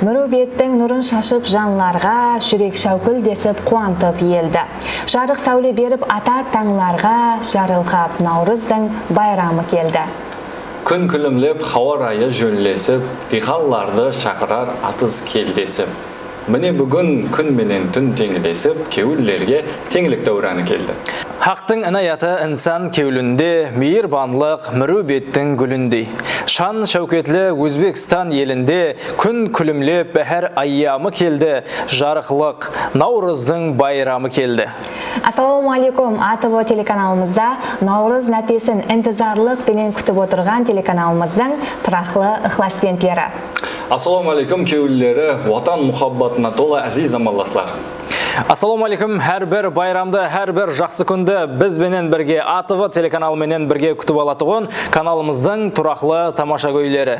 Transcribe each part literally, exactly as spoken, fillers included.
Múriwbettiń nurın shashıp janlarǵa, júrek sháwkildesip quwantıp eldi. Jarıq sáwle berip atar tańlarǵa, jarılǵap Nawrızdıń bayramı keldi. Kún kúlimlep, hawa rayı jónlesip, diyqanlardı shaqırar atız keldesip. Mine, búgin kún menen tún teńlesip, kewillerge teńlik dáwranı keldi. Haqtıń inayatı insan kewlinde, miyirbanlıq múriwbettiń gúlindey. Shan-sháwketli Ózbekstan elinde kún kúlimlep, báhár ayyamı keldi, jarıqlıq Nawrızdıń bayramı keldi. Assalawma aleykum, A T V telekanalımızda Nawrız nápesin intizarlıq penen kútip otırǵan telekanalımızdıń turaqlı ıqlasbentleri. Assalawma aleykum, kewilleri Watan muhabbatına tola áziz zamanlaslar. Assalawma aleykum, hár bir bayramdı, hár bir jaqsı kúndi biz benen birge, A T V telekanalı menen birge kútip alatuǵın kanalımızdıń turaqlı tamashagóyleri.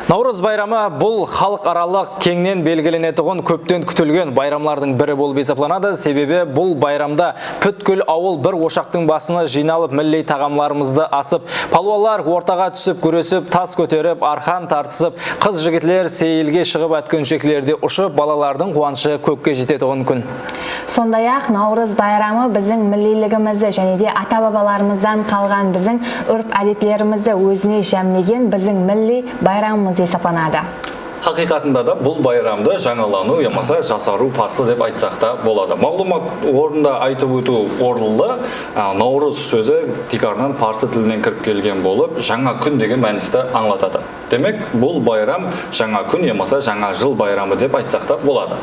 Nawrız bayramı bul xalıq aralıq keńnen belgilenetuǵın kópten kútilgen bayramlardıń biri bolıp esaplanadı. Sebebi bul bayramda pútkil awıl bir oshaqtıń basına jıynalıp, milliy taǵamlarımızdı asıp, palwanlar ortaǵa túsip gúresip, tas kóterip, arqan tartısıp, qız-jigitler seyilge shıǵıp, átkónsheklerdi ushıp, balalardıń quwanıshı kókke jetetuǵın kún. Sonday-aq, Nawrız bayramı biziń milliyligimizdi jáne de ata-babalarımızdan qalǵan biziń úrp-ádetlerimizdi ózine jámlegen biziń milliy bayramımız esaplanadı. Haqıyqatında da bul bayramdı jańalanıw yamasa jasarıw paslı dep aytsaq ta boladı. Maǵlıwmat ornında aytıp ótiw orınlı, a, Nawrız sózi tiykarınan parsı tilinen kirip kelgen bolıp, jańa kún degen mánisti ańlatadı. Demek, bul bayram jańa kún yamasa jańa jıl bayramı dep aytsaq ta boladı.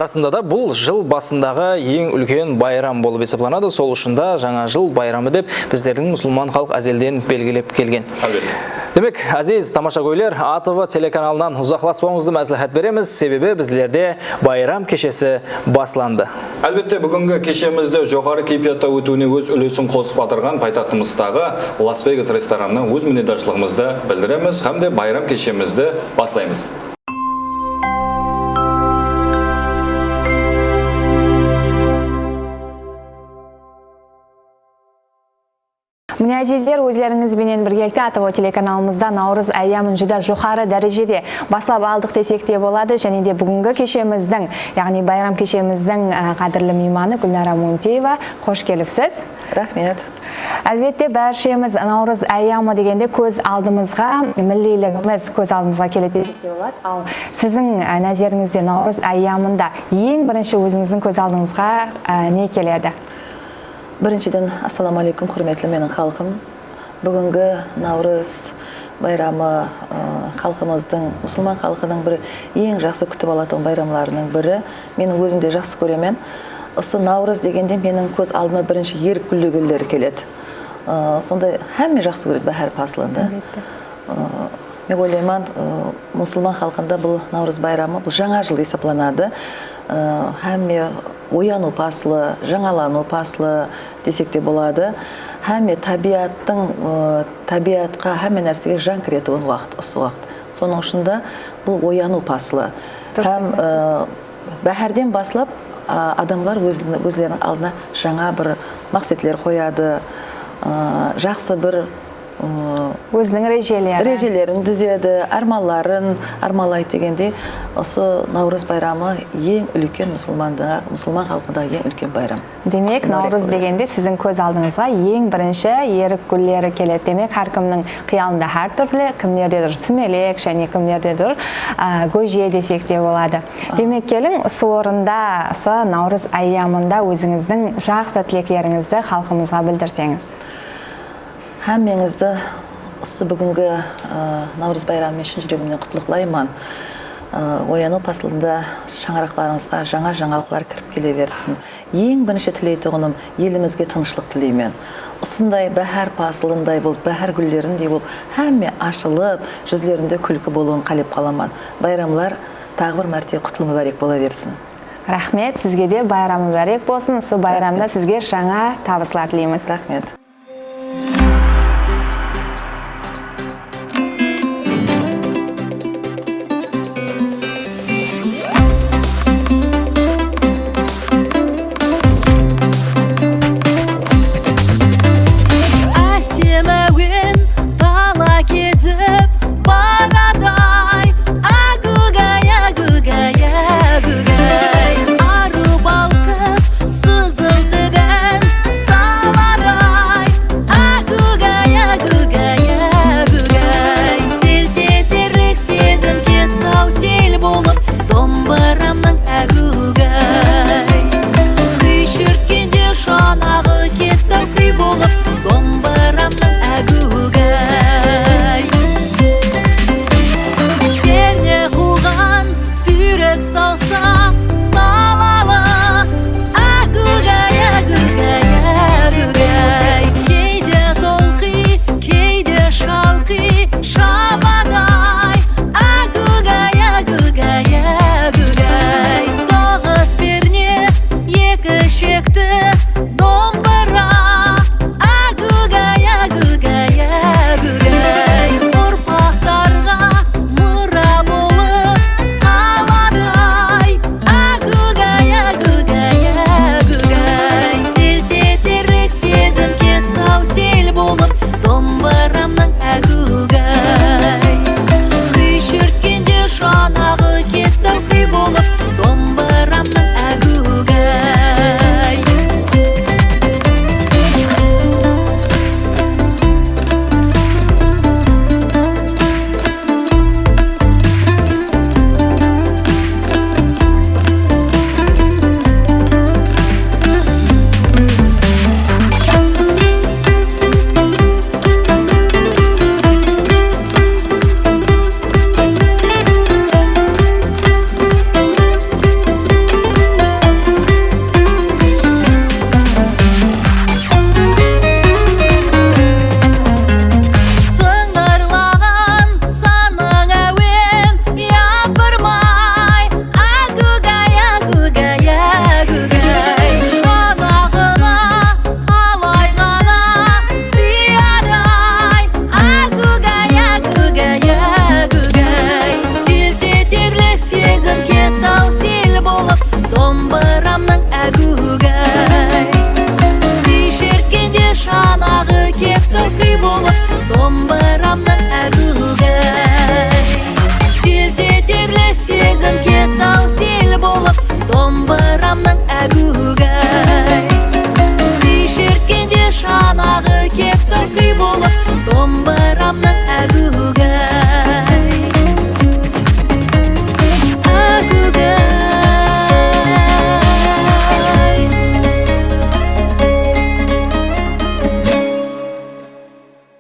Rasında da, bul jıl basındaǵı eń úlken bayram bolıp esaplanadı. Sol ushın da jańa jıl bayramı dep bizlerdiń musılman xalıq ázelden belgilep kelgen. Álbette. Demek, áziz tamashagóyler, A T V telekanalınan uzaqlaspawıńızdı másláhát beremiz, sebebi bizlerde bayram keshesi baslandı. Álbette, búgingi keshemizdi joqarı keypiyatta ótiwine óz úlesin qosıp atırǵan paytaxtımızdaǵı Las-Vegas restoranına óz minnetdarshılıǵımızdı bildiremiz hám de bayram keshemizdi baslaymız. Mine, ázizler, ózlerińiz benen birgelikte A T V telekanalımızda Nawrız áyyamın júdá joqarı dárejede baslap aldıq desek te boladı. Jáne de búgingi keshemizdiń, yaǵnıy bayram keshemizdiń, á, qádirli miymanı Gúlnara Montiyeva. Xosh kelipsiz. Raxmet. Álbette, bárshemiz Nawrız áyyamı degende kóz aldımızǵa milliyligimiz kóz aldımızǵa keledi desek te boladı. Al, siziń, á, názerińizde Nawrız áyyamında eń birinshi ózińizdiń kóz aldıńızǵa, á, ne keledi? Birinshiden, assalawma aleykum, húrmetli meniń xalqım. Búgingi Nawrız bayramı, ı, xalqımızdıń, musılman xalqınıń bir eń jaqsı kútip alatuǵın bayramlarınıń biri. Men ózim de jaqsı kóremen. Usı Nawrız degende meniń kóz aldıma birinshi erik gúllegenleri keledi. I, sonday hámme jaqsı kóredi báhár paslında. Álbette. I, men oylayman, ı, musılman xalqında bul Nawrız bayramı, bul jańa jıl esaplanadı. I, hámme oyanıw paslı, jańalanıw paslı desek te boladı. Hámme tábiyattıń, ı, tábiyatqa, hámme nársege jan kiretuǵın waqıt, usı waqıt. Sonıń ushın da bul oyanıw paslı. Durıs aytasız. Hám, ı, báhárden baslap, a, adamlar ózini-, ózleriniń aldına jańa bir maqsetler qoyadı, ı, jaqsı bir Óziniń rejeleri. Rejelerin dúzedi, ármanların ármanlaydı degendey, usı Nawrız bayramı eń úlken musılmandaǵı, musılman xalqındaǵı eń úlken bayram. Demek, Nawrız degende siziń kóz aldıńızǵa eń birinshi erik gúlleri keledi. Demek, hár kimniń qıyalında hár túrli, kimlerdedur súmelek, jáne kimlerdedur, á, góje desek te boladı. Demek, keliń, usı orında, usı Nawrız áyyamında ózińizdiń jaqsı tileklerińizdi xalqımızǵa bildirseńiz. Hámmeńizdi usı búgingi, ı, Nawrız bayramı menen shın júregimnen qutlıqlayman. I, oyanıw paslında shańaraqlarıńızǵa jańa jańalıqlar kirip kele bersin. Eń birinshi tileytuǵınım, elimizge tınıshlıq tileymen. Usınday báhár paslınday bolıp, báhár gúllerindey bolıp, hámme ashılıp, júzlerinde kúlki bolıwın qálep qalaman. Bayramlar taǵı bir márte qutlı múbárek bola bersin. Raxmet, sizge de bayram múbárek bolsın. Usı bayramda sizge jańa tabıslar tileymiz. Raxmet. Ásem áwen dala kezip baraday, águgay, águgay.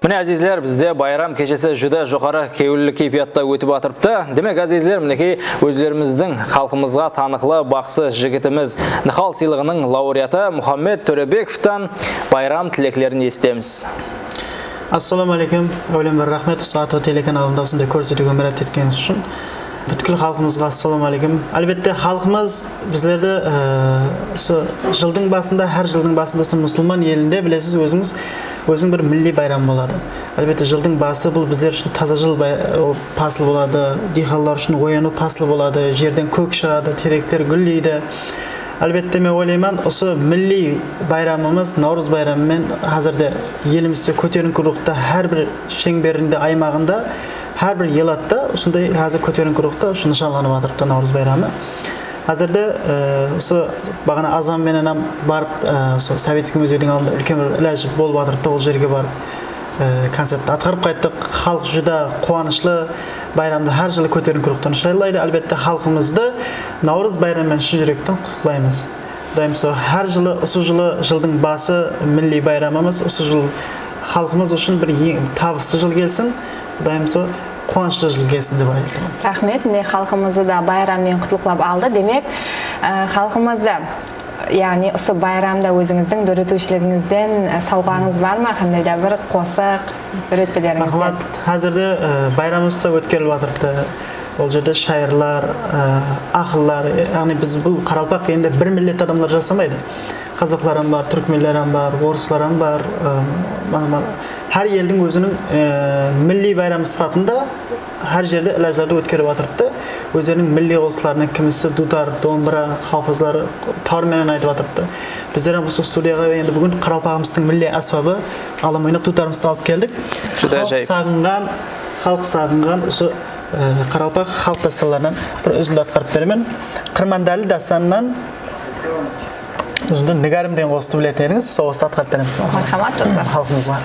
Mine, ázizler, bizde bayram keshesi júdá joqarı kewilli keypiyatta ótip atırıptı. Demek, ázizler, minekey, ózlerimizdiń xalqımızǵa tanıqlı baqsı jigitimiz, Nihal sıylıǵınıń laureatı Muhammed Tórebekovtan bayram tileklerin esitemiz. Assalawma áleykum. Áwelen bir raxmet usı A T V telekanalında usınday kórsetiwge mirát etkenińiz ushın. Pútkil xalqımızǵa assalawma áleykum. Álbette, xalqımız bizlerdi, e, usı jıldıń basında, hár jıldıń basında usı musılman elinde, bilesiz, ózińiz, óziniń bir milliy bayramı boladı. Álbette, jıldıń bası bul bizler ushın taza jıl bay-, o, paslı boladı, diyqanlar ushın oyanıw paslı boladı, jerden kók shıǵadı, terekler gúlleydi. Álbette, men oylayman, usı milliy bayramımız Nawrız bayramı menen házirde elimizde kóterińki ruwxta hár bir sheńberinde, aymaǵında, hár bir elatta usınday házir kóterińki ruwxta usı nıshanlanıp atırıptı Nawrız bayramı. Házirde, e, usı baǵana azan menen hám barıp, e, usı Sovetskiy muzeydiń aldında úlken bir ilaj bolıp atırıptı, ol jerge barıp, e, koncertti atqarıp qayttıq. Xalıq júdá quwanıshlı, bayramdı hár jılı kóterińki ruwxta nıshanlaydı. Álbette, xalqımızdı Nawrız bayramı menen shın júrekten qutlıqlaymız. Qudayım sol hár jılı, usı jılı, jıldıń bası milliy bayramımız, usı jıl xalqımız ushın bir eń tabıslı jıl kelsin. Qudayım sol quwanıshlı jıl kelsin dep aytaman. Raxmet, mine, xalqımızdı da bayram menen qutlıqlap aldı. Demek, e, xalqımızdı, yaǵnıy usı bayramda ózińizdiń dóretiwshiligińizden, e, sawǵańız bar ma? Qanday da bir qosıq, dóretpelerińizden? Marhamat, házirde, e, bayramımız da ótkerilip atırıptı. Ol jerde shayırlar, e, aqıllar, e, yaǵnıy biz bul qaraqalpaq elinde bir millet adamlar jasamaydı. Qazaqlar hám bar, túrkmenler hám bar, orıslar hám bar. E, mana, hár eldiń óziniń, e, milliy bayramı sıpatında hár jerde ilajlardı ótkerip atırıptı. Ózleriniń milliy qosıqlarınan kimisi duwtar, dombıra, hafızları tar menen aytıp atırıptı. Bizler hám usı studiyaǵa endi búgin qaraqalpaǵımızdıń milliy ásbabı, alam oynaq duwtarımızdı alıp keldik. Júdá ájayıp. Xalıq saǵınǵan, xalıq saǵınǵan usı, e, qaraqalpaq xalıq dástanlarınan bir úzindi atqarıp beremen. Qırmandáli dástanınan úzindi. Nigarim degen qosıqtı biletin edińiz, sol qosıqtı atqarıp beremiz. Marhamat, doslar. Xalqımızǵa.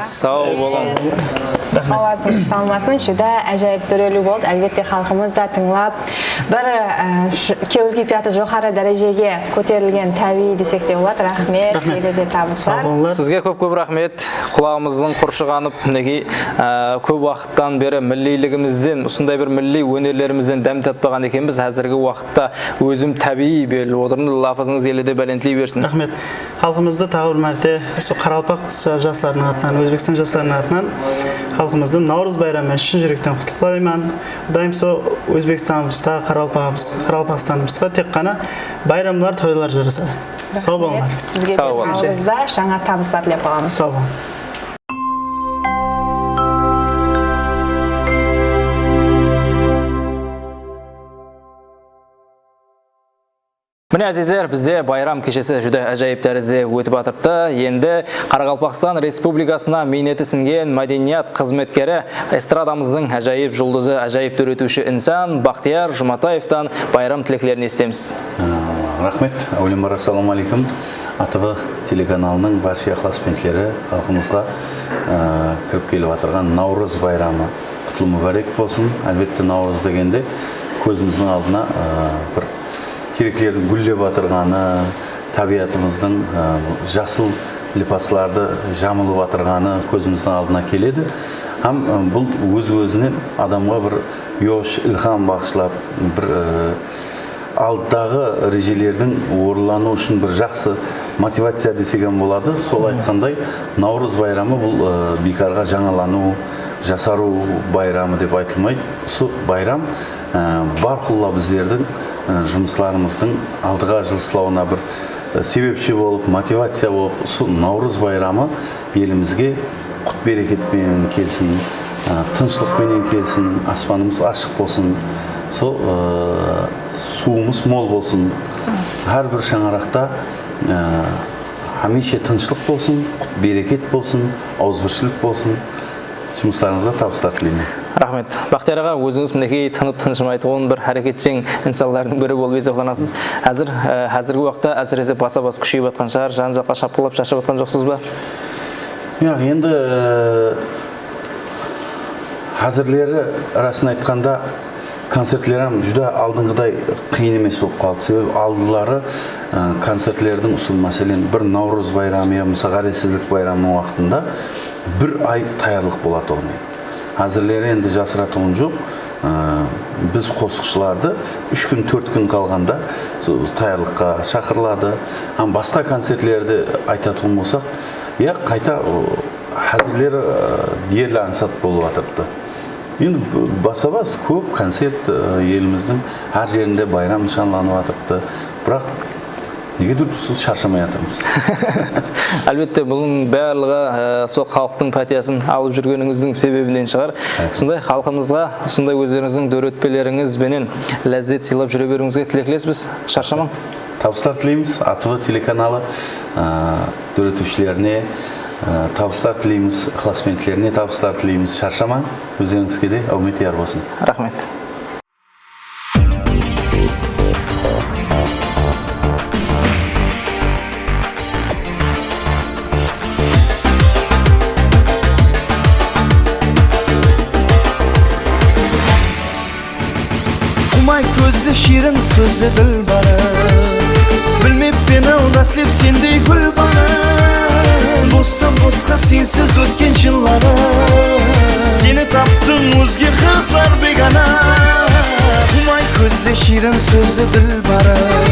Saw bolıń. Hawazıńız talmasın, júdá ájayıp dóreliw boldı. Álbette, xalqımız da tıńlap, bir, e, sh-, kewil-keypiyatı joqarı dárejege kóterilgen tábiyiy desek te boladı. Raxmet, ele de tabıslar. Sizge kóp-kóp raxmet. Qulaǵımızdıń qurıshı qanıp, minekey, e, kóp waqıttan beri milliyligimizden, usınday bir milliy ónerlerimizden dám tatpaǵan ekenbiz. Házirgi waqıtta ózim tábiyiy berilip otırmın. Lapızıńız ele de bálentley bersin. Raxmet. Xalqımızdı taǵı bir márte usı qaraqalpaq jaslarınıń atınan, Ózbekstan jaslarınıń atınan xalqımızdı Nawrız bayramı menen shın júrekten qutlıqlayman. Qudayım sol Ózbekstanımızǵa, Qaraqalpaqımız-, Qaraqalpaqstanımızǵa tek ǵana bayramlar, toylar jarasa. Saw bolıńlar. Sizge de jańa tabıslar tilep qalamız. Saw bolıń. Mine, ázizler, bizde bayram keshesi júdá ájayıp tárizde ótip atırıptı. Endi Qaraqalpaqstan Respublikasına miyneti sińgen mádeniyat xızmetkeri, estradamızdıń ájayıp juldızı, ájayıp dóretiwshi insan Baxtiyar Jumataevtan bayram tileklerin esitemiz. Á, raxmet, áwelem bar, assalawma áleykum. A T V telekanalınıń bárshe ıqlasbentleri, xalqımızǵa, á, kirip kelip atırǵan Nawrız bayramı qutlı múbárek bolsın. Álbette, Nawrız degende kózimizdiń aldına, á, bir tereklerdiń gúllep atırǵanı, tábiyatımızdıń, á, jasıl lipaslardı jamılıp atırǵanı kózimizdiń aldına keledi. Hám, á, bul óz-ózinen adamǵa bir yosh, ilham baǵıshlap, bir, á, aldıdaǵı rejelerdiń orınlanıwı ushın bir jaqsı motivaciya desek hám boladı. Sol aytqanday, Nawrız bayramı bul, ı, biykarǵa jańalanıw, jasarıw bayramı dep aytılmaydı. Usı bayram, ı, bárqulla bizlerdiń, ı, jumıslarımızdıń aldıǵa jılısılawına bir, ı, sebepshi bolıp, motivaciya bolıp, usı Nawrız bayramı elimizge qut-bereket penen kelsin, ı, tınıshlıq penen kelsin, aspanımız ashıq bolsın, sol, ı, suwımız mol bolsın. Hár bir shańaraqta, ı, hámiyshe tınıshlıq bolsın, qut-bereket bolsın, awızbirshilik bolsın. Jumıslarıńızda tabıslar tileymen. Raxmet. Baxtiyar aǵa, ózińiz minekey tınıp tınshımaytuǵın bir háreketsheń insanlardıń biri bolıp esaplanarsız. Házir, e, házirgi waqıtta ásirese basa-bas kúsheyip atqan shıǵar, jan-jaqqa shapqıllap sharshap atqan joqsız ba? Yaq, endi, e, házirleri, rasın aytqanda, koncertler hám júdá aldınǵıday qıyın emes bolıp qaldı. Sebebi aldıları, e, koncertlerdiń usı, máselen, bir Nawrız bayramı yamasa ǵárezsizlik bayramınıń waqtında bir ay tayarlıq bolatuǵın edi. Házirleri endi jasıratuǵın joq. E, biz qosıqshılardı úsh kún, tórt kún qalǵanda sol tayarlıqqa shaqırıladı. Hám basqa koncertlerdi aytatuǵın bolsaq, ya qayta, o, házirleri, e, deyerli ańsat bolıp atırıptı. Endi basa-bas kóp koncert, e, elimizdiń hár jerinde bayram nıshanlanıp atırıptı. Biraq negedur biz sharshamay atırmız. Álbette, bunıń barlıǵı, e, sol xalıqtıń pátiyasın alıp júrgenińizdiń sebebinen shıǵar. Sonday xalqımızǵa usınday ózlerińizdiń dóretpelerińiz benen lázzet sıylap júre beriwińizge tileklespiz. Sharshamań. Tabıslar tileymiz. A T V telekanalı, e, dóretiwshilerine, e, tabıslar tileymiz. Iqlasbentlerine tabıslar tileymiz. Sharshamań. Ózlerińizge de áwmet yar bolsın. Raxmet. Qumay kózli, shiyrin sózli dilbarım, bilmeppen-aw dáslep sendey gúl barın. Bostan bosqa sensiz ótken jıllarım. Seni taptım, ózge qızlar begana. Qumay kózli, shiyrin sózli dilbarım,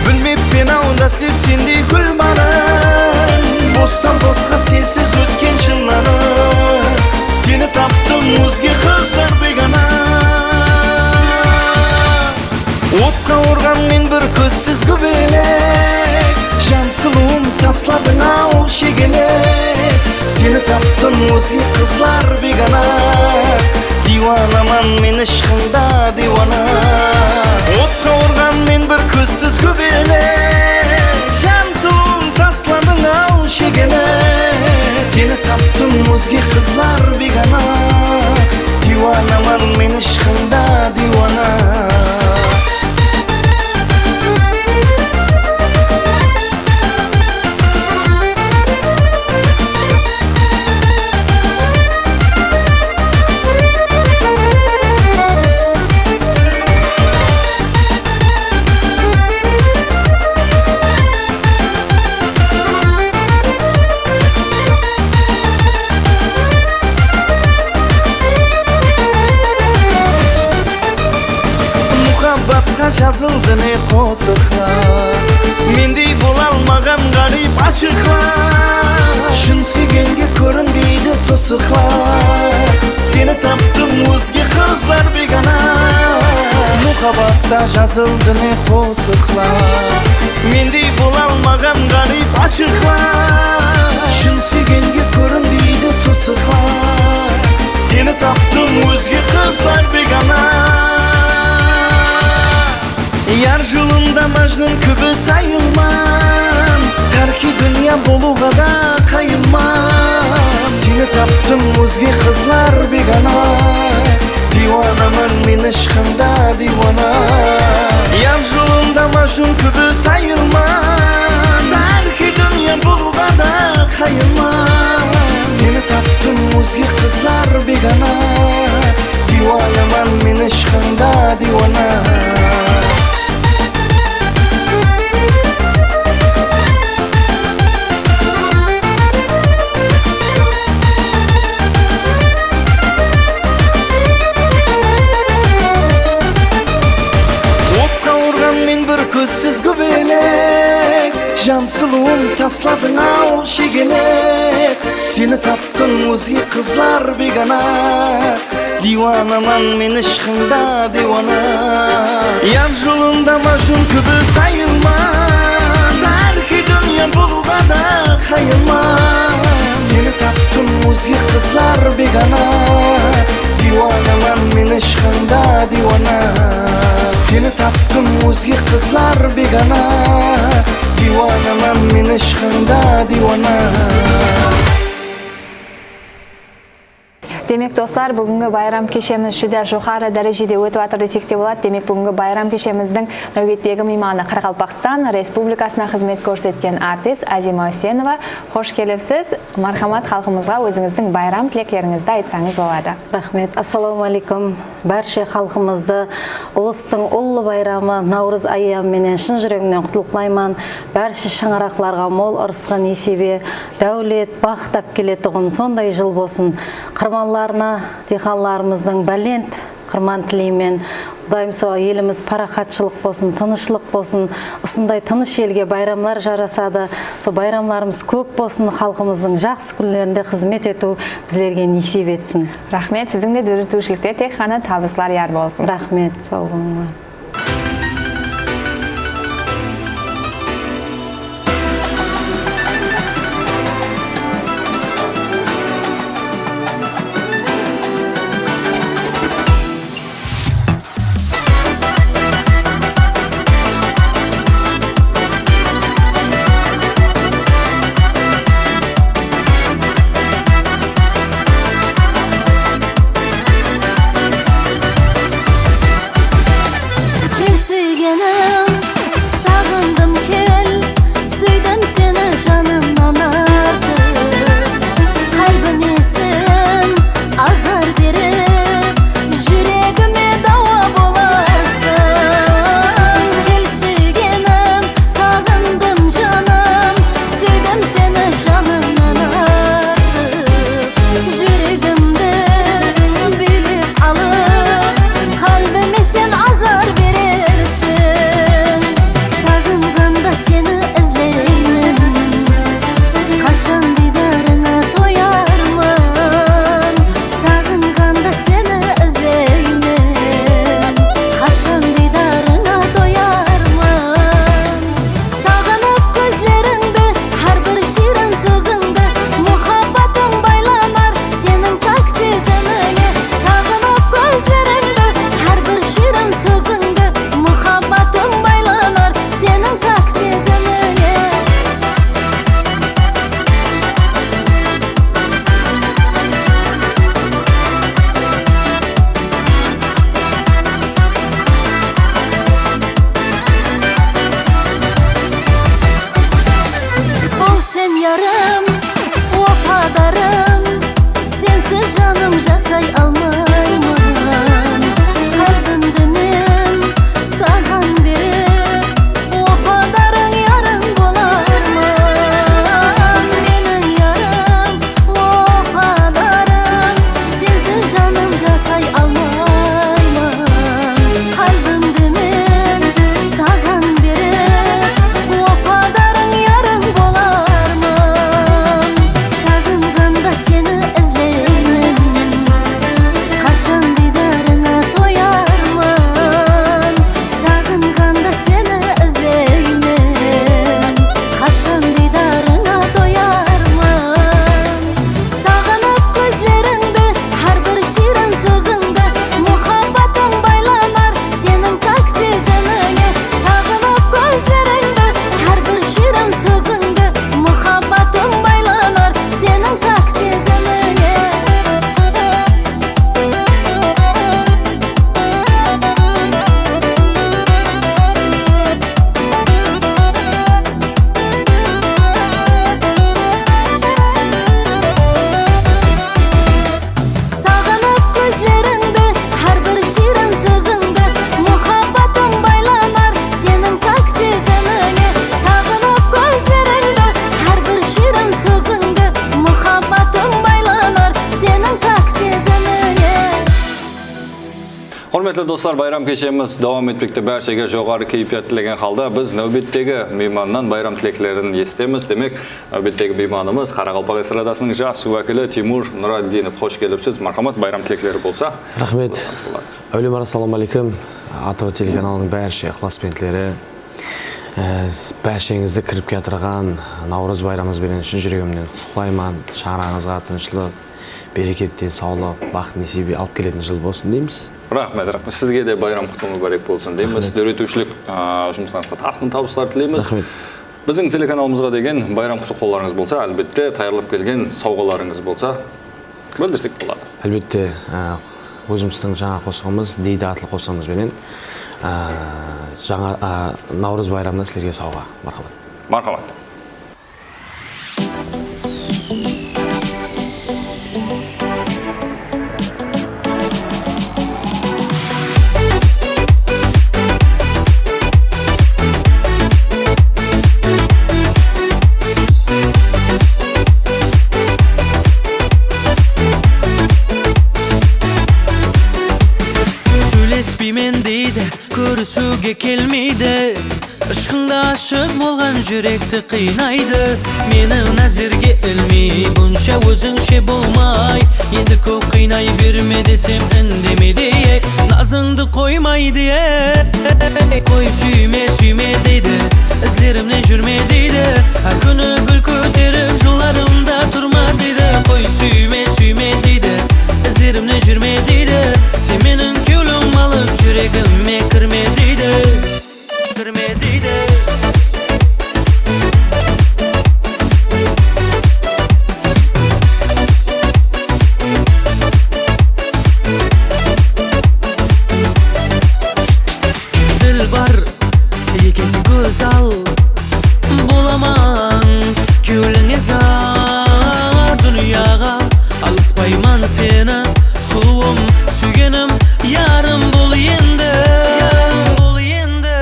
bilmeppen-aw dáslep sendey gúl barın. Bostan bosqa sensiz ótken jıllarım. Seni taptım, ózge qızlar begana. Otqa urǵan men bir kózsiz gúbelek, jan sulıwım tasladıń-aw shegelek. Seni taptım, ózge qızlar begana. Diywanaman men, ıshqıńda diywana. Otqa urǵan men bir kózsiz gúbelek, jan sulıwım tasladıń-aw shegelek. Seni taptım, ózge qızlar begana. Diywanaman men, ıshqıńda diywana. Jazıldı ne qosıqlar, mendey bola almaǵan ǵáriyp ashıqlar. Shın súygenge kórinbeydi tosıqlar, seni taptım, ózge qızlar begana. Muhabbatta jazıldı ne qosıqlar, mendey bola almaǵan ǵáriyp ashıqlar. Shın súygenge kórinbeydi tosıqlar, seni taptım, ózge qızlar begana. Yar jolında Majnun kibi sayılman, tárki dúnya bolıwǵa da qayılman. Seni taptım, ózge qızlar begana. Diywanaman men ıshqıńda, diywana. Yar jolında Majnun kibi sayılman, tárki dúnya bolıwǵa da qayılman. Seni taptım, ózge qızlar begana. Diywanaman men ıshqıńda, diywana. Otqa urǵan men bir kózsiz gúbelek, jan sulıwım tasladıń-aw shegelep. Seni taptım, ózge qızlar begana. Diywanaman men ıshqıńda, diywana. Yar jolında Majnun kibi sayılman, tárki dúnya bolıwǵa da qayılman. Seni taptım, ózge qızlar begana. Diywanaman men ıshqıńda, diywana. Seni taptım, ózge qızlar begana. Diywanaman men ıshqıńda, diywana. Demek, doslar, búgingi bayram keshemiz júdá joqarı dárejede ótip atırdı desek te boladı. Demek, búgingi bayram keshemizdiń náwbettegi miymanı Qaraqalpaqstan Respublikasına xızmet kórsetken artist Azima Úsenova. Xosh kelipsiz. Marhamat, xalqımızǵa ózińizdiń bayram tileklerińizdi aytsańız boladı. Raxmet. Assalawma áleykum. Bárshe xalqımızdı ulıstıń ullı bayramı Nawrız áyyamı menen shın júregimnen qutlıqlayman. Bárshe shańaraqlarǵa mol ırısqı, nesiybe, dáwlet, baxıt ápkeletuǵın sonday jıl bolsın. Qırmanlarına diyqanlarımızdıń bálent qırman tileymen. Qudayım sol elimiz paraxatshılıq bolsın, tınıshlıq bolsın. Usınday tınısh elge bayramlar jarasadı. Sol bayramlarımız kóp bolsın, xalqımızdıń jaqsı kúnlerinde xızmet etiw bizlerge nesiyp etsin. Raxmet, siziń de dóretiwshilikte tek ǵana tabıslar yar bolsın. Raxmet, saw bolıńlar. Húrmetli doslar, bayram keshemiz dawam etpekte. Bárshege joqarı keypiyat tilegen halda biz náwbettegi miymannan bayram tileklerin esitemiz. Demek, náwbettegi miymanımız Qaraqalpaq estradasınıń jas wákili Timur Nuraddinov. Xosh kelipsiz. Marhamat, bayram tilekleri bolsa. Raxmet. Áwelem, assalawma áleykum. A T V telekanalınıń bárshe ıqlasbentleri. Ee, s-, bársheńizdi kirip kiyatırǵan Nawrız bayramıńız benen shın júregimnen qutlıqlayman. Shańaraǵıńızǵa tınıshlıq, bereket, densawlıq, baxıt, nesiybe alıp keletin jıl bolsın deymiz. Raxmet, raxmet. Sizge de bayram qutlı múbárek bolsın deymiz. Raxmet. Dóretiwshilik, aa, jumıslarıńızǵa tasqın tabıslar tileymiz. Raxmet. Biziń telekanalımızǵa degen bayram qutlıqlawlarıńız bolsa, álbette, tayarlap kelgen sawǵalarıńız bolsa, bildirsek boladı. Álbette, á, ózimizdiń jańa qosıǵımız, Deydi atlı qosıǵımız benen, á, jańa, á, Nawrız bayramına sizlerge sawǵa. Marhamat. Marhamat. Sóylespeymen deydi, kórisiwge kelmeydi. Ishqıńdı ashıq bolǵan júrekti qıynaydı. Meni názerge ilmey, bunsha ózińshe bolmay. Endi kóp qıynay berme desem, indemeydi, ey. Nazıńdı qoymaydı, ey. Qoy, súyme, súyme deydi, izlerimnen júrme deydi. Hár kúni gúl kóterip, jollarımda turma deydi. Qoy, súyme, súyme deydi, izlerimnen júrme deydi. Sen meniń kewlim alıp, júregime kirme deydi. Kirme deydi. Dilbar, ekenseń gózzal, bolaman kewlińe zar. Dúnyaǵa alıspayman seni, sulıwım, súygenim, yarım bol endi. Yarım bol endi.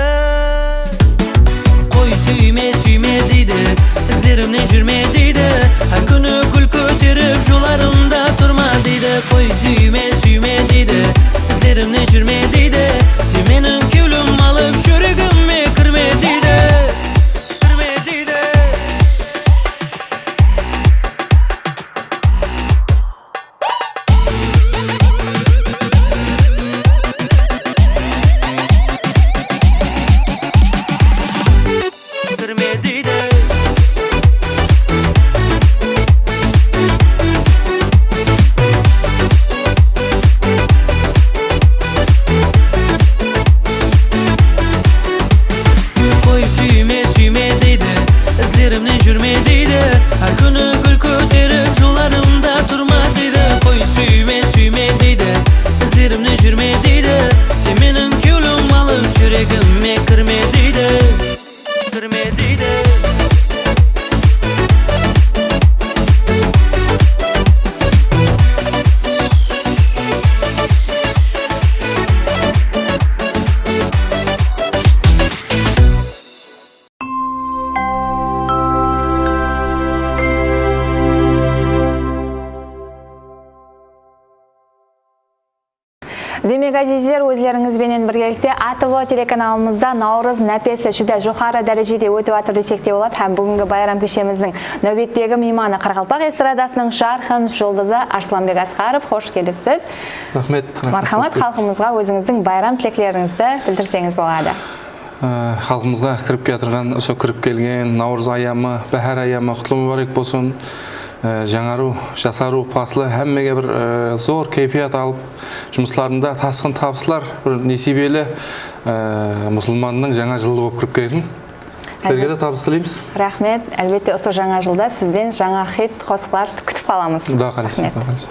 Qoy, súyme, súyme deydi, izlerimnen júrme deydi. Hár kúni gúl kóterip, jollarımda turma deydi. Qoy, súyme, súyme deydi, izlerimnen júrme deydi. Sen meniń kewlim alıp, júregime kirme deydi. Kirme deydi. Kirme deydi. Qoy, súyme, súyme deydi, izlerimnen júrme deydi. Hár kúni gúl kóterip, jollarımda turma deydi. Qoy, súyme, súyme deydi, izlerimnen júrme deydi. Sen meniń kewlim alıp, júregime kirme deydi. Kirme deydi. Demek, ázizler, ózlerińiz benen birgelikte A T V telekanalımızda Nawrız nápesi júdá joqarı dárejede ótip atır desek te boladı. Hám búgingi bayram keshemizdiń náwbettegi miymanı qaraqalpaq estradasınıń jarqın juldızı Arslanbek Asqarov, xosh kelipsiz. Raxmet, raxmet. Marhamat, xalqımızǵa ózińizdiń bayram tileklerińizdi bildirseńiz boladı. Á, xalqımızǵa kirip kiyatırǵan, usı kirip kelgen Nawrız ayamı, báhár ayamı qutlı múbárek bolsın. Á, jańarıw, jasarıw paslı hámmege bir, á, zor keypiyat alıp, jumıslarında tasqın tabıslar, bir nesiybeli, á, musılmannıń jańa jılı bolıp kirip kelsin. Sizlerge de tabıs tileymiz. Raxmet. Álbette, usı jańa jılda sizden jańa xit qosıqlar kútip qalamız. Quda qálese, raxmet. Quda qálese.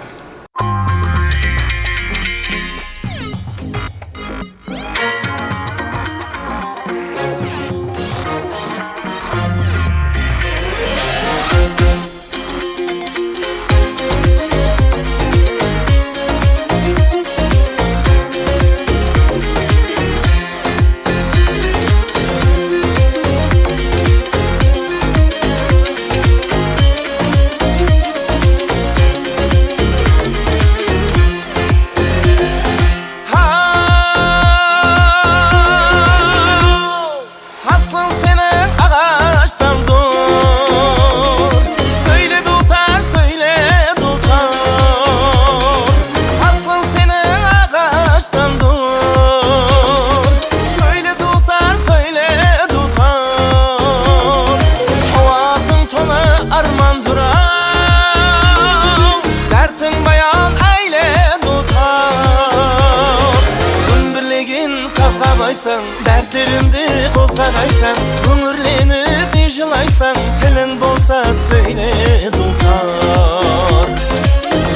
Dártlerimdi qozǵaǵaysań, kóńirlenip ne jılaysań, tiliń bolsa sóyle, duwtar.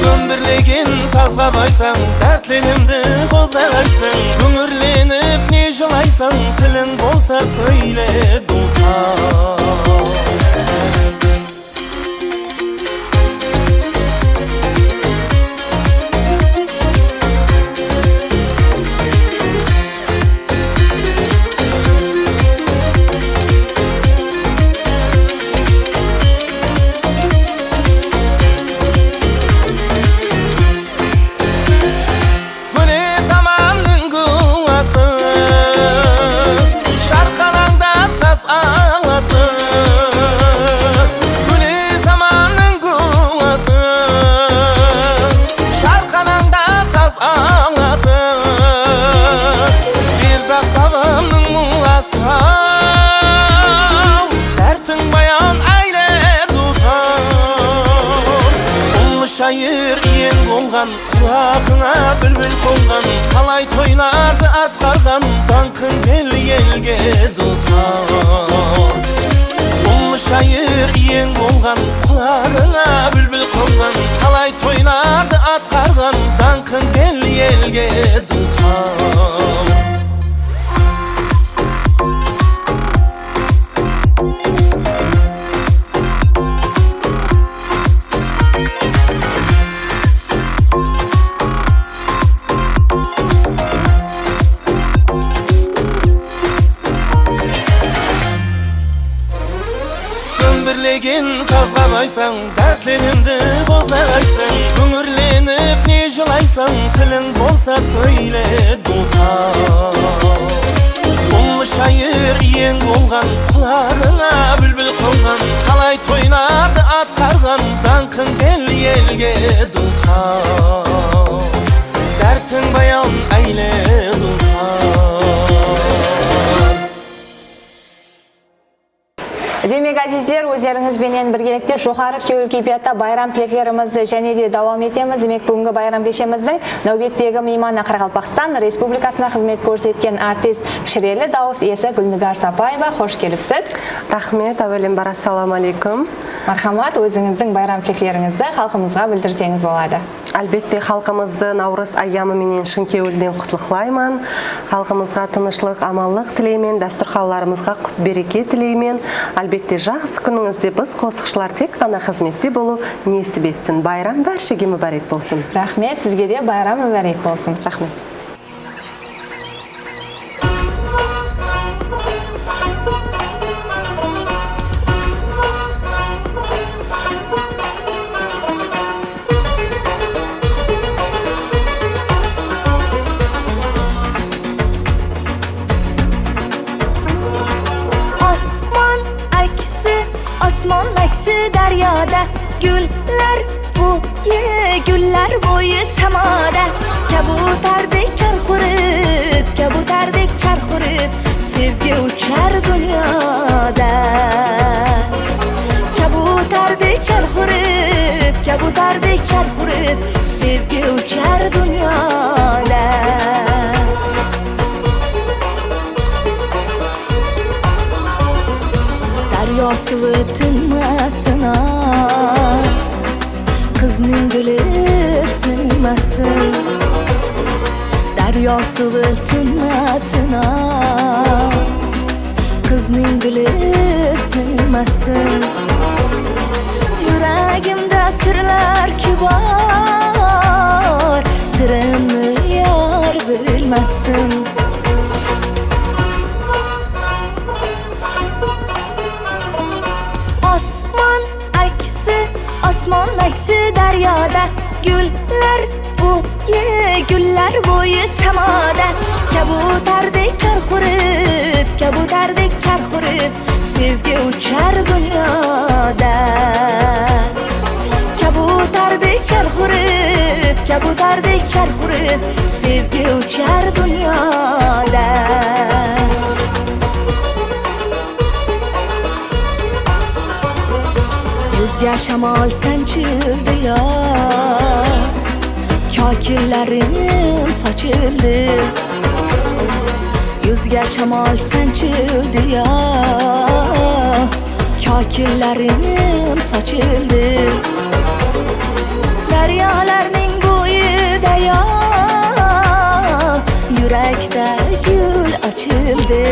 Kómdirlegen sazǵa baysań, dártlerimdi qozǵaǵaysań, kóńirlenip ne jılaysań, tiliń bolsa sóyle, duwtar. Góne zamannıń gúwası, sharqanańda saz ańlası. Góne zamannıń gúwası, sharqanańda saz ańlası. Berdaq babamnıń muńlası-aw, dártiń bayan áyle, duwtar. Ullı shayır iyeń bolǵan, qulaǵıńa búlbil qonǵan, talay toylardı atqarǵan, dańqıń belli elge, duwtar. Ullı shayır iyeń bolǵan, qulaǵıńa búlbil qonǵan, talay toylardı atqarǵan, dańqıń belli elge, duwtar. Kómdirlegen sazǵa baysań, dártlerimdi qozǵaǵaysań, kóńirlenip ne jılaysań, tiliń bolsa sóyle, duwtar. Ullı shayır iyeń bolǵan, qulaǵıńa búlbil qonǵan, talay toylardı atqarǵan, dańqıń belli elge, duwtar. Dártiń bayan áyle, duwtar. Demek, ázizler, ózlerińiz benen birgelikte joqarı kewil keypiyatta bayram tileklerimizdi jáne de dawam etemiz. Demek, búgingi bayram keshemizdiń náwbettegi miymanı Qaraqalpaqstan Respublikasına xızmet kórsetken artist, shireli dawıs iyesi Gúlnigar Sapaeva, xosh kelipsiz. Raxmet, áwelem bar, assalawma áleykum. Marhamat, ózińizdiń bayram tileklerińizdi xalqımızǵa bildirseńiz boladı. Álbette, xalqımızdı Nawrız áyyamı menen shın kewilden qutlıqlayman. Xalqımızǵa tınıshlıq, amanlıq tileymen, dástúrxanlarımızǵa qut-bereke tileymen. Álbette, jaqsı kúnińizde biz qosıqshılar tek ǵana xızmette bolıw nesip etsin. Bayram bárshege múbárek bolsın. Raxmet, sizge de bayram múbárek bolsın. Raxmet. Osmon aksi, osmon aksi daryoda, gullar bo'yi, gullar bo'yi samoda, kabutardek charx urib, kabutardek charx urib, sevgi uchar dunyoda. Kabutardek charx urib, kabutardek charx urib, sevgi uchar dunyoda. Daryo suvi tinmasin, qizning dili sinmasin. Daryo suvi tinmasin, qizning dili sinmasin. Yuragimda sirlar bor, sirimni yor bilmasin. Osmon aksi, osmon aksi daryoda, gullar bo'yi, gullar bo'yi samoda, kabutardek charx urib, kabutardek charx urib, sevgi uchar dunyoda. Kabutardek charx urib, kabutardek charx urib, sevgi uchar dunyoda. Kuzga shamol sanchildi yo, kokinlarim sochildi. Yuzga shamol sanchildi ya, kokinlarim sochildi. Daryolarning bo'yida ya, yurakda gul ochildi.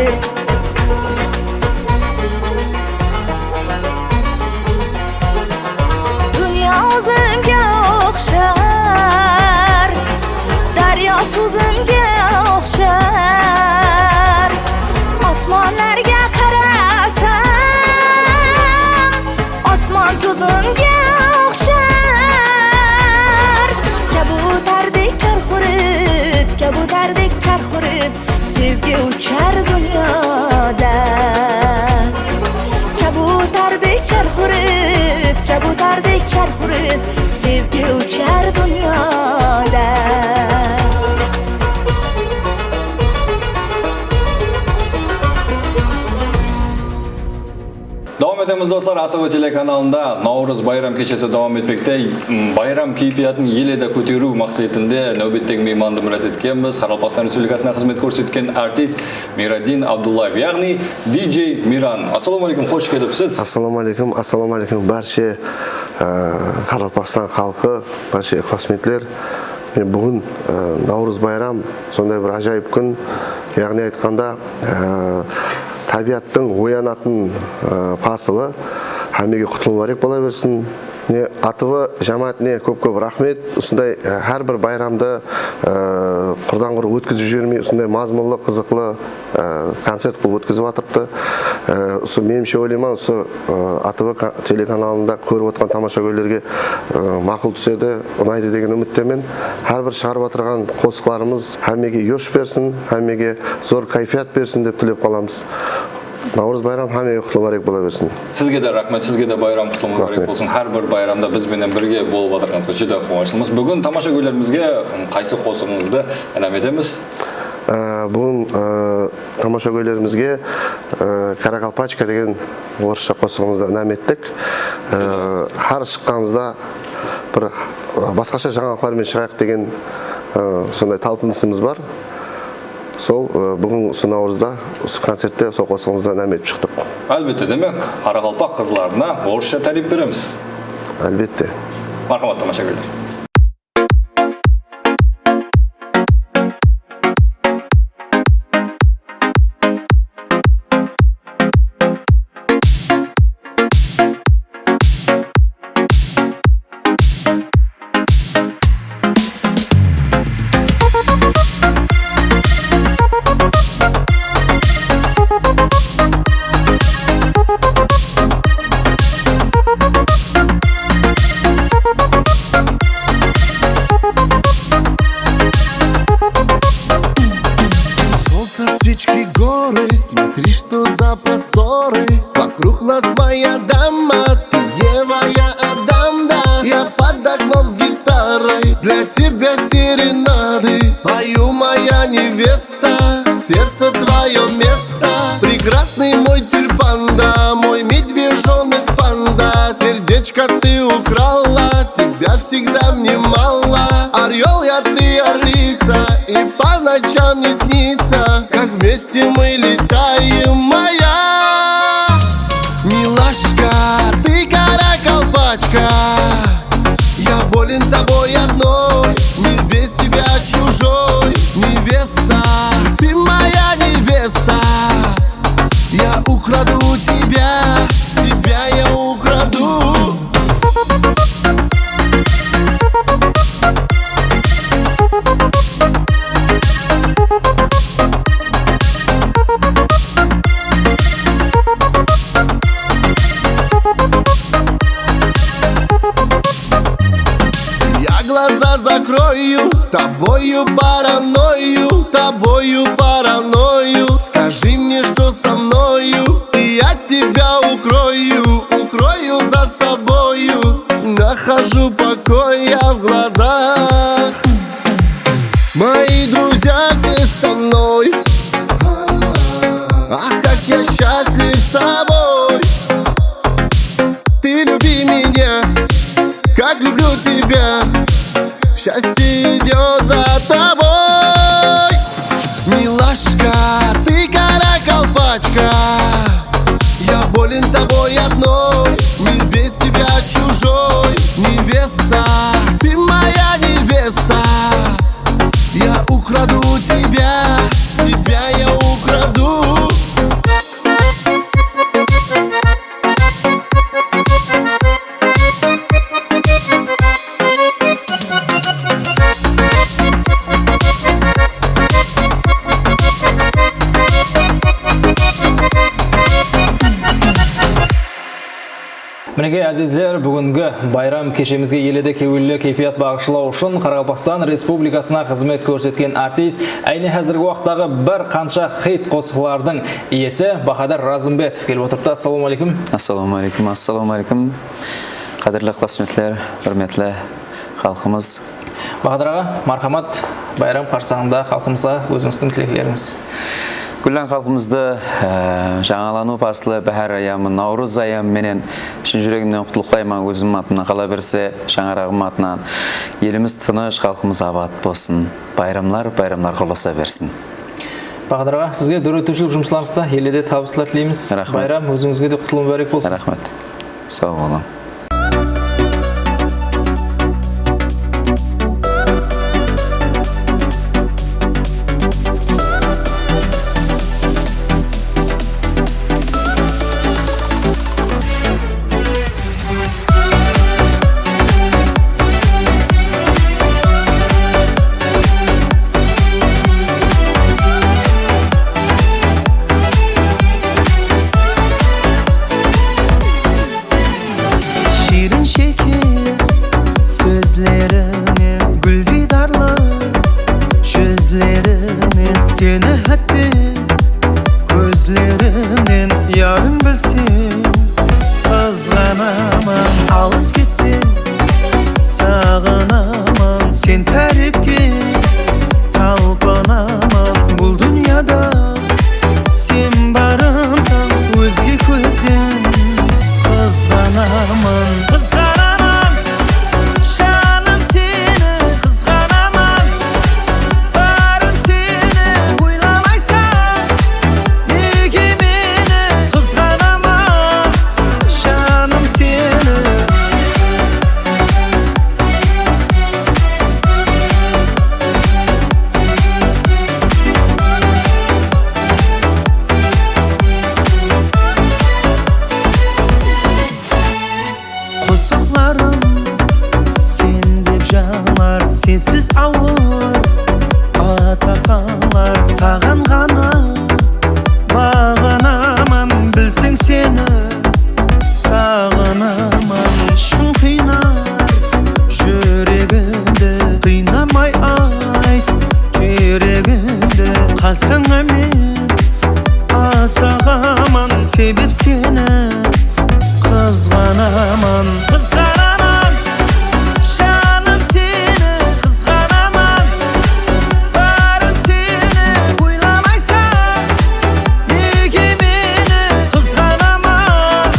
Dunyo o'zimga o'xshar, daryo so'zimga o'xshar. Osmonlarga qarasam, osmon ko'zimga o'xshar. Kabutardek charx urib, kabutardek charx urib, sevgi uchar dunyoda. Kabutardek charx urib, kabutardek charx urib, sevgi uchar dunyoda. Dawam etemiz, dostlar. A T V telekanalında Nawrız bayram keshesi dawam etpekte. M, bayram keypiyatın ele de kóteriw maqsetinde náwbettegi miymandı mirát etkenbiz. Qaraqalpaqstan Respublikasına xızmet kórsetken artist Miraddin Abdullaev, yaǵnıy D J Miran. Assalamu aleykum, xosh kelipsiz. Assalamu aleykum, assalamu aleykum, bárshe, e, Qaraqalpaqstan xalqı, bárshe ıqlasbentler. Mine, búgin, e, Nawrız bayram, sonday bir ájayıp kún. Yaǵnıy aytqanda, e, tábiyattıń oyanatın, e, pasılı hámmege qutlı múbárek bola bersin. Mine, A T V jámáátine kóp-kóp raxmet. Usınday, e, hár bir bayramdı, e, qurdan-qur ótkizip jibermey, usınday mazmunlı, qızıqlı, e, koncert qılıp ótkizip atırıptı. E, usı, menimshe, oylayman, usı, e, A T V ka-, telekanalında kórip otırǵan tamashagóylerge, e, maqul túsedi, unaydı degen úmittemen. Hár bir shıǵarıp atırǵan qosıqlarımız hámmege yosh bersin, hámmege zor káyfiyat bersin dep tilep qalamız. Nawrız bayram hámmege qutlı múbárek bola bersin. Sizge de raxmet, sizge de bayram qutlı múbárek bolsın. Hár bir bayramda biz benen birge bolıp atırǵanıńızǵa júdá quwanıshlımız. Búgin tamashagóylerimizge qaysı qosıǵıńızdı inam etemiz? Á, búgin, á, tamashagóylerimizge, á, Qaraqalpachka degen orıssha qosıǵımızdı inam ettik. Á, hár shıqqanımızda bir, á, basqasha jańalıqlar menen shıǵayıq degen, á, sonday talpınısımız bar. Sol, e, búgin usı Nawrızda, usı koncertte sol qosıǵımızdan inam etip shıqtıq. Álbette, demek, qaraqalpaq qızlarına orıssha táriyp beremiz. Álbette. Marhamat, tamashagóyler. Солнце, птички, горы, смотри, что за просторы. Вокруг нас моя дама, ты Ева, я Адам, да. Я под окном с гитарой, для тебя серенады. Пою, моя невеста, в сердце твоё место. Прекрасный мой тюльпан, да, мой медвежонок панда. Сердечко ты украла, тебя всегда мне мало. Орёл я, ты орлица, и по ночам не снится, как вместе мы летаем, моя милашка, ты каракалпачка. Я болен тобой одной, мир без тебя чужой. Невеста, ты моя невеста. Я украду тебя, тебя я украду. Я глаза закрою, тобою параною, тобою параною. Скажи мне, что со мною, и я тебя укрою, укрою за собою. Нахожу покой я в глазах. Мои друзья все со мной. Ах, как я счастлив с тобой. Ты люби меня, как люблю тебя. Счастье идёт за тобой. Милашка, ты Невеста, ты моя невеста. Я украду тебя, тебя я украду. Minekey, ázizler, búgingi bayram keshemizge ele de kewilli keypiyat baǵıshlaw ushın Qaraqalpaqstan Respublikasına xızmet kórsetken artist, áyne házirgi waqıttaǵı bir qansha xit qosıqlardıń iyesi Bahadır Razımbetov kelip otırıptı. Assalawma áleykum. Assalawma áleykum, assalawma áleykum. Qádirli ıqlasbentler, húrmetli xalqımız. Bahadır aǵa, marhamat, bayram qarsańında xalqımızǵa ózińizdiń tileklerińiz. Gúllan xalqımızdı, e, jańalanıw paslı báhár ayamı, Nawrız ayamı menen shın júregimnen qutlıqlayman, ózim atımnan, qalaberse, shańaraǵım atınan. Elimiz tınısh, xalqımız abat bolsın. Bayramlar bayramlarǵa ulasa bersin. Bahadır aǵa, sizge dóretiwshilik jumıslarıńızda ele de tabıslar tileymiz. Raxmet. Bayram ózińizge de qutlı múbárek bolsın. Raxmet. Saw bolıń. Shiyrin sheker sózlerińe, gúldey darlı júzlerińe, seni hátte kózlerimnen yarım bilsem, qızǵanaman. Alıs ketsem, saǵınaman, sen tárepke talpınaman. Bul dúnyada sen barımsań, ózge kózden qızǵanaman. Qızǵanaman, janım, seni qızǵanaman. Barım seni oylamaysań, nege meni qızǵanaman, janım, seni. Qosıqlarım sen dep jańlar, sensiz awır ata qalar. Saǵan ǵana baǵınaman, bilseń seni saǵınaman. Shın qıynar júregimdi, qıynamay ayt teregimdi. Qasıńa men asıǵaman, sebep seni qızǵanaman. Qızǵanaman, janım, seni qızǵanaman. Barım seni oylamaysań, nege meni qızǵanaman,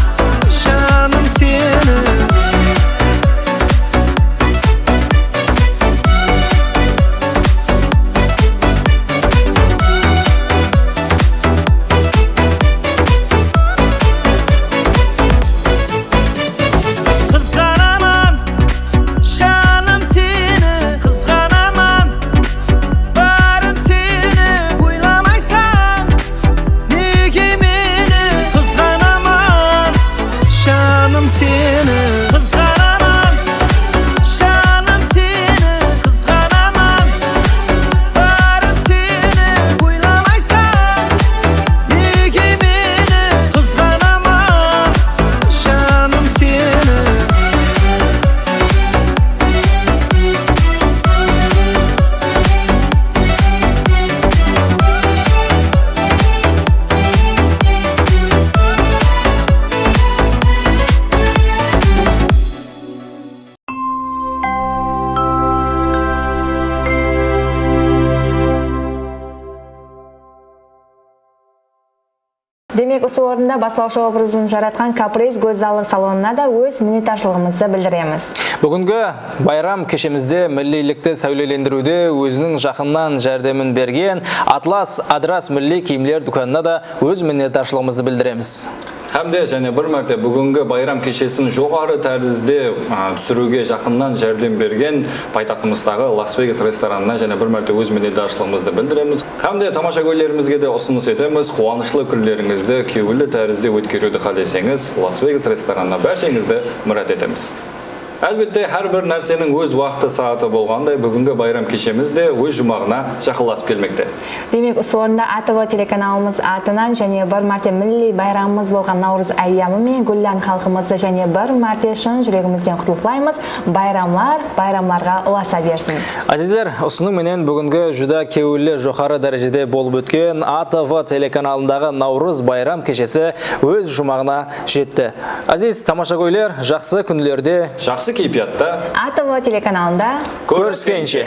janım, seni. Qızǵanaman, janım, seni qızǵanaman. Barım seni oylamaysań, nege meni qızǵanaman, janım, seni qızǵanaman. Janım, seni qızǵanaman. Barım seni oylamaysań, nege meni qızǵanaman, janım, seni. Demek, usı orında baslawshı obrazın jaratqan Kapriz gózzallıq salonına da óz minnetdarshılıǵımızdı bildiremiz. Búgingi bayram keshemizde milliylikti sáwlelendiriwde óziniń jaqınnan járdemin bergen Atlas Adras milliy kiyimler dúkanına da óz minnetdarshılıǵımızdı bildiremiz. Hám de jáne bir márte búgingi bayram keshesin joqarı tárizde, a, túsiriwge jaqınnan járdem bergen paytaxtımızdaǵı Las Vegas restoranına jáne bir márte óz minnetdarshılıǵımızdı bildiremiz. Hám de tamashagóylerimizge de usınıs etemiz, quwanıshlı kúnlerińizdi kewilli tárizde ótkeriwdi qáleseńiz, Las Vegas restoranına bársheńizdi mirát etemiz. Álbette, hár bir nárseniń óz waqtı, saatı bolǵanday, búgingi bayram keshemiz de óz juwmaǵına jaqınlasıp kelmekte. Demek, usı orında A T V telekanalımız atınan jáne bir márte milliy bayramımız bolǵan Nawrız áyyamı menen gúllan xalqımızdı jáne bir márte shın júregimizden qutlıqlaymız. Bayramlar bayramlarǵa ulasa bersin. Ázizler, usınıń menen búgingi júdá kewilli, joqarı dárejede bolıp ótken A T V telekanalındaǵı Nawrız bayram keshesi óz juwmaǵına jetti. Áziz tamashagóyler, jaqsı kúnlerde, jaqsı keypiyatta A T V telekanalında kóriskenshe.